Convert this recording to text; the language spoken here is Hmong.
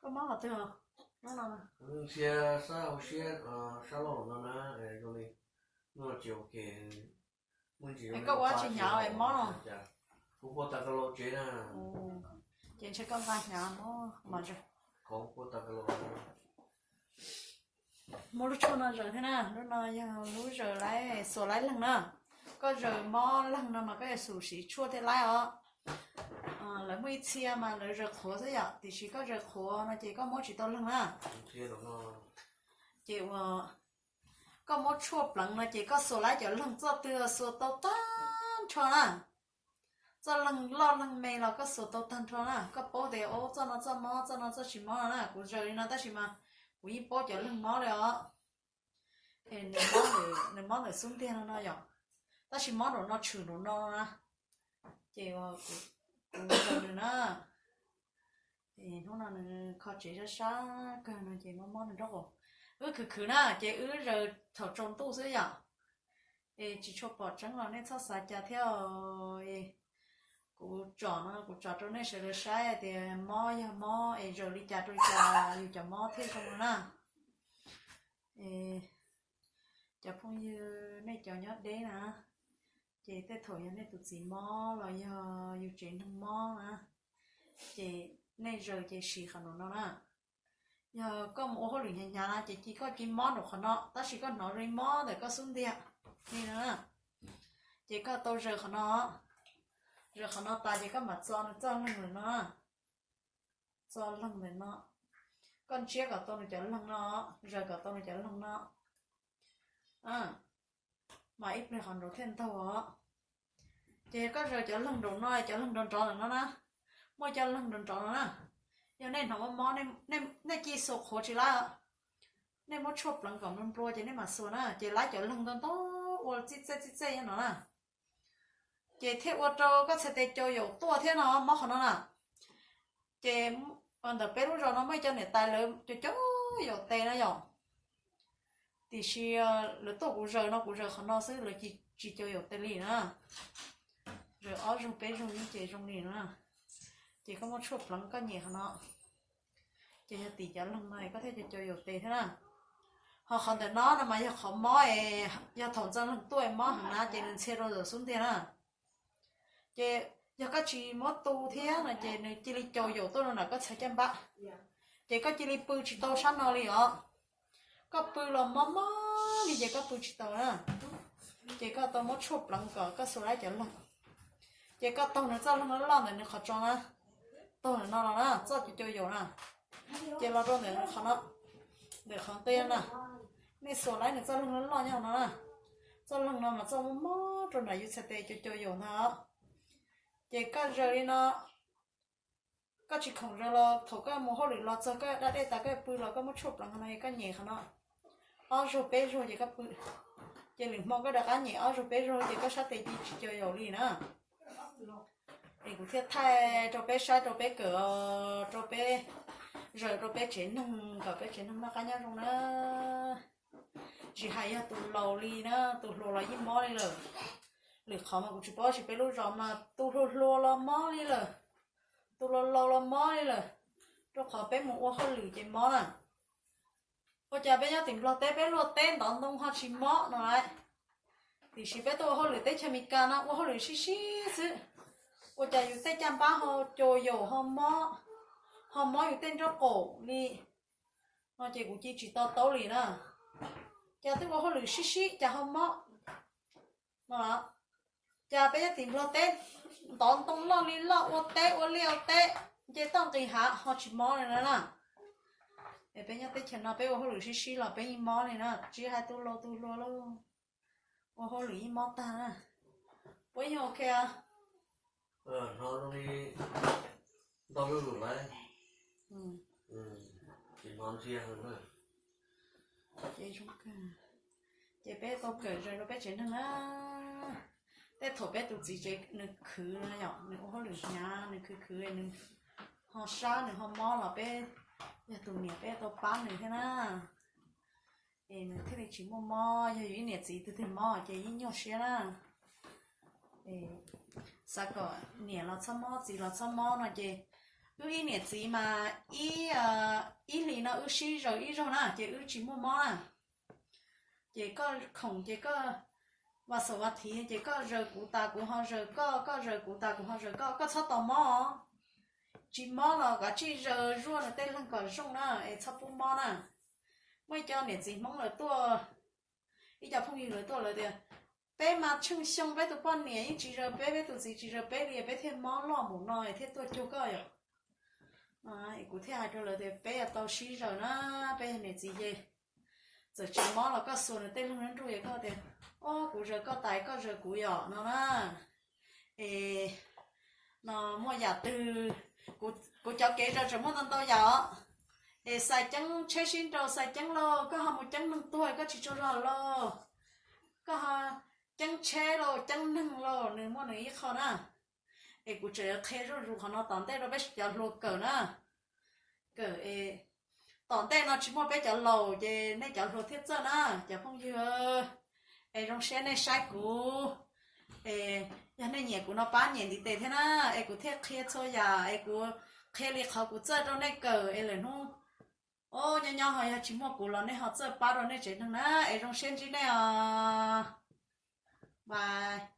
Koj mob qhov twg? Ntsia sab hauv siab, sab laug no na, zoo li muaj tsis ua ke, muaj ntsis. Koj ua tsis hnyav es mob no. Kuv quaj tas ka laus tsev na. Ces ntshe koj nqa hnyav mob mas. Qhov kuv quaj tas ka laus. Muaj lub tshuaj no zaws thiab na, lub no yog lub zaws laib xuas laib leeg na. Koj zaws mob leeg no mas koj yuav xub siv tshuaj thiaj laib os. Lawv muaj ib txhia mas lawv zaws qhuav xwb yom, tiam sis koj zaws qhuav no ces koj mob tsis tau leeg na. Ces uas koj muab tshuaj pleev no ces koj xuas laib cov leeg txoj twg xuas tau tag nrho na. Txoj leeg loj leeg me los koj xuas tau tag nrho na. Koj paub tias ub txoj no txoj mob, txoj no txoj tsis mob no na. Kuv zaws li no tab sis mas kuv yeej paub cov leeg mob li os. Nws mob ntawm xub ntiag no no yom, tab sis mob nraum no tshwm nraum no na. Ces kuv zaws nws na. Hnub no nws kho tsev sab sab kawg no ces mob mob nws nraub qaum. Wb khwv khwv na ces wb zaws thaum tsaus ntuj xwb yom. Es tsis tshua pom tseeb los nej txhob xav cas thiab. Kuv tsom no kuv tsom rau nej sawv daws saib tias mob yog mob es zaws li cas rau cas yus cov mob thiaj zoo na. Cov phooj ywg nej cov nyob deb na, ces tej thaum yog nej tus txiv mob los yog yus tsev neeg mob na, ces nej zaws ces siv qhov nraum no na. Yog koj mus ua hauj lwm hnyav hnyav na ces cia koj cia mob nraum qhov no tab sis koj hnov zoo li mob ntawm koj xub ntiag li no na. Ces koj tau zaws qhov no, zaws qhov no tas ces koj mam txo nws txoj leeg ntawm no, txo leeg ntawm no. Koj ntsiab kom tau nws cov leeg no, zaws kom tau nws cov leeg no. Mas ib pliag qhov nraud thiaj ntaug os. Ces koj zaws cov leeg nraum no, cov leeg nrov nrov ntawm no na, muaj cov leeg nrov nrov no na. Yog nej hnov mob mob, nej cia xuas qhuav tsis laib, nej muab tshuaj pleev kom nplua nplua ces nej mam xuas na, ces laib cov leeg ntau ntau ua txij txej txij txej nyob no na. Ces thiaj ua rau koj txhais tes cau yaum tuaj thiab no mob qhov no na. Ces ntawm peb lub zos no muaj ib co niam tais lawv cau cau yaum tes na yom. Tiam sis lawv tuaj kuv zaws no kuv zaws qhov no xwb lawv tsis cau yaum tes li na. Zaws ob zaug peb zaug ces zoo li no na. Ces koj muab tshuaj pleev koj nyem qhov no, ces yog tim cov leeg no koj thiaj cau cau yaum tes thiab na. Ho qhov ntawm no no mas yog qhov mob es yog thaum ntxo leeg tuaj mob heev na ces nws ntxhia rau ntawm xub ntiag na. Ces yog koj tsis muab tu thiab no ces nws cia li cau yaum tuaj rau nram koj txhais caj npab, ces koj cia li pw tsis tau sab no li os. Koj pw los mob mob li ces koj pw tsis tau na. Ces koj tau muab tshuaj pleev kom koj xuas laib cov leeg. Ces koj taug nws txoj leeg loj loj ntawm nws qhov tso na, taug ntawm no los na, txoj cau cau yaum na. Ces los rau ntawm nws qhov no, ntawm qhov nqia na, nej xuas laib nws txoj leeg loj loj nyob no na. Txoj leeg no mas txoj mob mob rau nram yus txhais tes cau cau yaum ntag. Ces koj zaws li no, koj tsis khoom zaws los thaum koj mus hauj lwm los txog koj da dej tas koj pw los koj muab tshuaj pleev qhov no es koj nyem qhov no ob zaug peb zaug ces koj pw. Ces lwm hmo koj rov qab nyem ob zaug peb zaug ces koj sab tes cia tsis cau yaum li na. Es kuv thiaj thaij rau peb saib rau peb kawm, rau peb zaws rau peb tsev neeg kom peb tsev neeg noj qab nyob zoo na. Tsis hais yog tus laus li na, tus hluas los yeej mob li lawm. Lwm qhov mas kuv tsis paub, tab sis peb lub zos mas tus hluas hluas los mob li lawm, tus laus laus los mob li lawm, rau qhov peb mus ua hauj lwm ces mob na. Ua cas peb nyob tim Nplog teb peb luaj teb ntov ntoo ho tsis mob no lawm, tiam sis peb tuaj ua hauj lwm teb chaws Amelikas no ua hauj lwm sib sib xwb, ua cas yus tej caj npab ho cau yaum ho mob, ho mob yus tej nraub qaum li no ces kuv cia tsis to taub li na. Cas twb ua hauj lwm sib sib cas ho mob no. Cas peb nyob tim Nplog teb ntov ntoo loj li loj, ua teb ua liaj ua teb, nce toj nqis hav ho tsis mob li na. Es peb nyob teb chaws no peb ua hauj lwm sib sib los peb yeej mob li na, tsis hais tus laus tus hluas lauj, ua hauj lwm yeej mob tag na. Puas yog ok? Hnov zoo li ntau lwm lawm. Tsis hnov ntsia heev na. Ces peb tau kawm zaws rau peb tsev neeg na. Tej thaum peb tus txiv tsev nws khwv no yom, nws ua hauj lwm hnyav nws khwv khwv nws ho sab nws ho mob los peb yog tus niam peb tau pab nws thiab na. Es nws thiaj li tsis muaj mob, yog yus ib niam txiv twg twg mob ces yeej nyuaj siab na. Xav kom niam los txhob mob txiv los txhob mob no ces Wb ib niam txiv mas ib, ib hlis no wb sib zaws ib zaug na ces wb tsis muaj mob na. Ces koj khoom ces koj, vas xaum vas thiv ces koj zaws kuv tas kuv ho zaws koj, koj zaws kuv tas kuv ho zaws koj, koj txhob tos mob os. Tsis mob los kav tsij zaws zuaj nws tej leeg kom zoo na es txhob pub mob na. Muaj ib co niam txiv Hmoob lawv tuaj, ib co phooj ywg lawv tuaj lawv tias, peb mas tsheej xyoo peb tus poj niam yeej tsis zaws peb, peb tus txiv tsis zaws peb li peb thiaj mob loj mus no thiaj tuaj cuag koj yom. Kuv thiaj hais rau lawv tias peb yuav tau sib zaws na, peb yog niam txiv ces txawm tsis mob los koj xuas nws tej leeg nruj nruj es koj tias, o, kuv zaws koj tas koj zaws kuv yom no na. Es no muaj yam twg, kuv cov kev zaws tseem muaj ntau ntau yam os. Es xais ceeb tsheb sib nraus xais ceeb lauj, koj ho mus ceeb neeg tuag koj tsis tsaug zog lauj. Koj ho ceeb tsheb lauj ceeb neeg lauj, nws muaj nws ib qho na. Es kuv tseem yuav qhia zuj zus qhov no tom ntej rau peb cov hluas kawm na. Kawm es tom ntej no tsis muaj peb cov laus ces nej cov hluas thiaj txawj na, cov phooj ywg. Es zoo siab nej saib kuv. Es yog nej nyiam kuv no pab nyiam ntiv tes thiab na, es kuv thiaj qhia txhua yam es kuv qhia li qhov kuv txawj rau nej kawm es lawm hnub, o, nyob nyob ho yog tsis muaj kuv los nej ho txawj pab rau nej tsev neeg na, es zoo siab ntsib nej os. Bye.